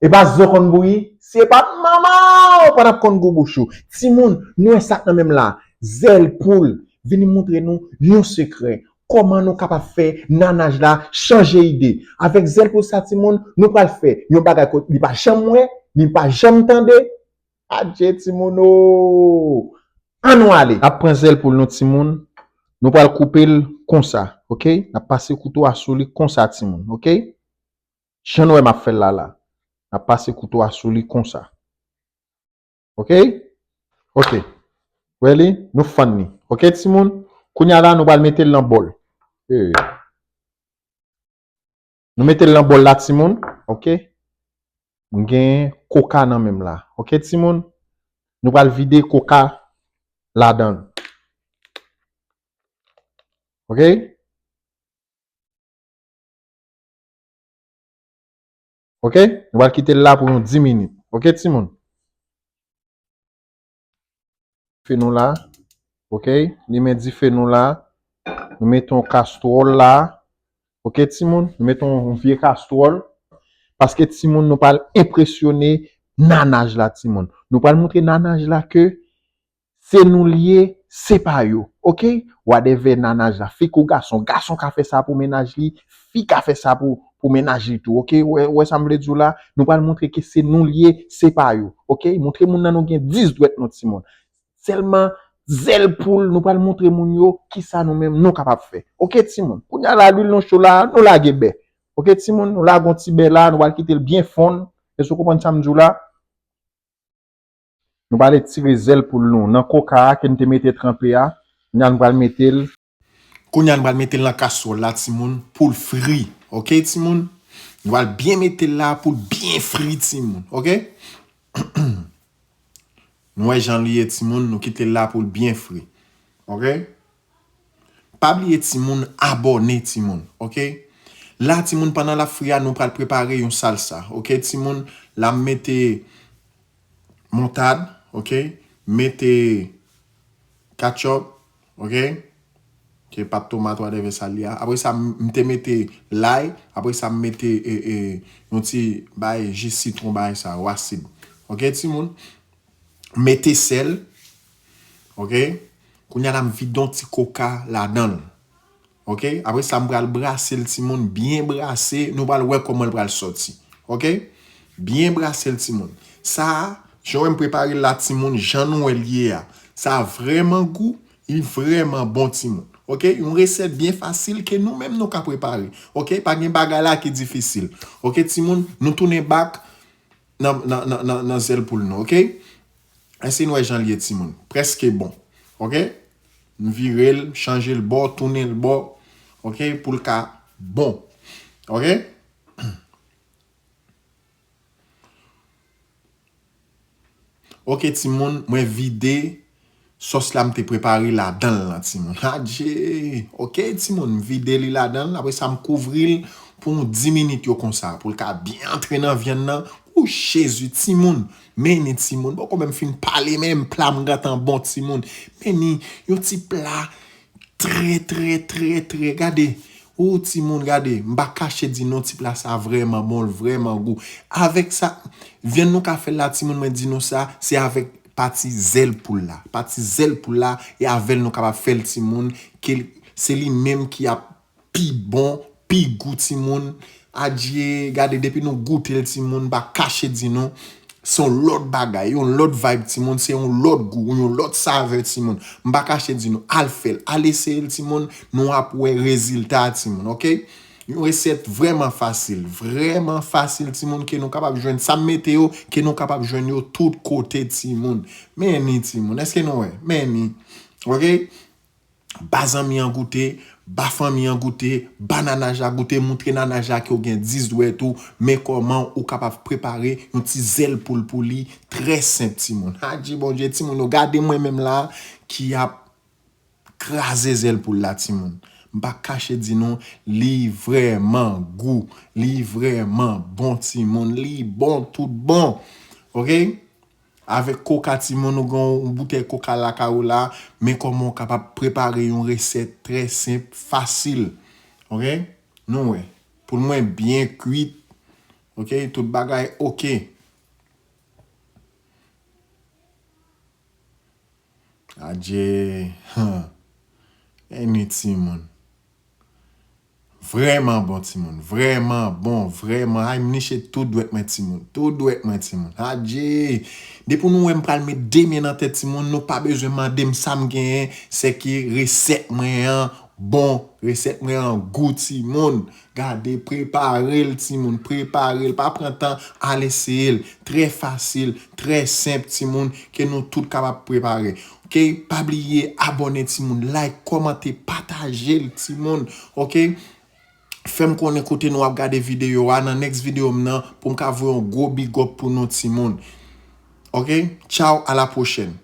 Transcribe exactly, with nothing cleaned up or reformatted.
E pa zo konn bouyi, si e pa manman w pa t ap konn gou bouch ou. Timoun, nou wè sa k nan men m la. Zèl poul, vini montre nou yon sekrè. Kòman nou kapab fè nanaj la chanje ide. Avèk zèl poul sa, timoun, nou pral fè yon bagay ke li pa janm wè, li pa janm tande. Adje, timoun, o! Ann nou ale. N ap pran zèl poul nou, timoun. Nou pral koupe l konsa, oke? N ap pase kouto a sou li konsa, timoun, oke? Jan nou wè m ap fè l la, la. N ap pase kouto a sou li konsa. Oke? Oke. Wè li? Nou fann li. Oke, timoun? Kounye a la, nou pral mete l nan bòl. Eh. Nou mete l nan bòl la, timoun. Oke? M gen koka nan men m la. Oke, timoun? Nou pral vide koka ladan l. Oke? Oke? Nou pral kite l la pou yon dis minit. Oke, timoun? Dife nou la. Oke? Limen dife nou la. Nou mete yon kastwòl la. Oke, timoun? Nou mete yon vye kastwòl. Paske, timoun, nou pral enpresyone nanaj la, timoun. Nou pral montre nanaj la ke se nou l ye, se pa yo. Oke? Whatever nanaj la, fi kou gason, gason ka fè sa pou mennaj li, fi ka fè sa pou, pou mennaj li tou. Oke? Ou wè, ou wè sa m vle di w la? Nou pral montre ke se nou l ye, se pa yo. Oke? Montre moun nan nou gen dis dwèt nou, timoun. Sèlman zèl poul, nou pral montre moun yo kisa nou menm nou kapab fè. Oke, timoun? Kounye a la, lwil nou cho la, nou lage bè. Oke, timoun? Nou lage yon ti bè la, nou pral kite l byen fonn. Èske w konprann sa m di w la? Nou pral etire zèl poul nou nan koka a ke n te mete tranpe a. Kounye a nou pral mete l. Kounye a nou pral mete l nan kastwòl la, timoun, pou l fri. Oke, timoun? Nou pral byen mete l la pou l byen fri, timoun. Oke? Nou wè jan li ye, timoun, nou kite l la pou l byen fri. Oke? Pa bliye, timoun, abòne, timoun. Oke? La, timoun, pandan l ap fri a, nou pral prepare yon salsa. Oke, timoun? La, m mete montad, oke? Mete ketchup, oke? Ke pat tomat, whatever sa l ye a. Apre sa, m, m te mete lay. Apre sa, m mete, e, e, yon ti bay ji sitwon, bay sa, rasid. Oke, timoun? Mete sèl. Oke? Kounye a la, m vide yon ti koka ladan l. Oke? Apre sa, m pral brase l, timoun. Byen brase. Nou pral wè kòman l pral sòti. Oke? Byen brase l, timoun. Sa a, jan w wè m prepare l la, timoun, jan nou wè l ye a. Sa a vrèman gou. Li vrèman bon, timoun. Oke? Yon resèt byen fasil ke nou menm nou ka prepare. Oke? Pa gen bagay la ki difisil. Oke, timoun? Nou tounen back nan, nan, nan, nan, nan zèl poul nou. Oke? Èske nou wè jan l ye, timoun? Prèske bon. Oke? M vire l, chanje l bò, tounen l bò. Oke? Pou l ka bon. Oke? Oke, timoun, mwen vide sòs la m te prepare ladan l lan, timoun. Adje! Oke, timoun, m vide li ladan l. Apre sa, m kouvri l pou yon dis minit yo konsa, pou l ka byen antre nan vyann nan. Ou Jezi, timoun! Men ni, timoun. Bon, kòman m fin pale, men pla m gentan bon, timoun. Men ni, yon ti pla trè, trè, trè, trè. Gade. Ou, timoun, gade. M pa kache di nou, ti pla sa vrèman bon, l vrèman gou. Avèk sa, vyann nou ka fè l la, timoun, mwen di nou sa, se avèk pati zèl poul la. Pati zèl poul la, e avè l nou kapab fè l, timoun, ke l, se li menm ki ap pi bon, pi gou, timoun. Adje, gade, depi nou goute l, timoun, m pa kache di nou, se yon lòt bagay, yon lòt vibe, timoun, se yon lòt gou, yon lòt savè, timoun. M pa kache di nou, al fè l, al eseye l, timoun, nou ap wè rezilta, timoun, oke? Yon resèt vrèman fasil, vrèman fasil, timoun, ke nou kapab jwenn, sa m mete yo, ke nou kapab jwenn yo tout kote, timoun. Men ni, timoun, èske nou wè? Men ni, oke? Ba zanmi an goute, ba fanmi an goute, ba nanaj la goute, moutre nanaj la ke w gen dis dwèt ou, men kòman ou kapab prepare yon ti zèl poul pou li, trè senp, timoun. Adje Bondye, timoun, nou gade mwen menm la, ki ap kraze zèl poul la, timoun. M pa kache di nou, li vrèman gou, li vrèman bon, timoun, li bon, tout bon. Oke? Avèk koka, timoun, ou gen yon boutèy koka lakay ou la, men kòman w kapab prepare yon resèt trè senp, fasil. Oke? Nou wè. Poul mwen byen kwit. Ok, tout bagay ok. Adje. Any timoun. Vrèman bon timoun. Vrèman bon. Vrèman. Ay, m niche tout dwèt mwen timoun. Tout dwèt mwen timoun. Adje. Depi nou wè m pral met de men nan tèt timoun, nou pa bezwen mande m sa m genyen. Se ke resèt mwen an bon. Resèt mwen an gou timoun. Gade, prepare l timoun. Prepare l. Pa pran tan al eseye l. Trè fasil. Trè senp timoun. Ke nou tout kapab prepare. Ok, pa bliye abòne timoun, like, kòmante, pataje l timoun. Ok, fè m konnen kote nou ap gade videyo a nan next videyo m nan pou m ka voye yon gwo big up pou nou timoun. Ok, tchaw, a la pwochèn.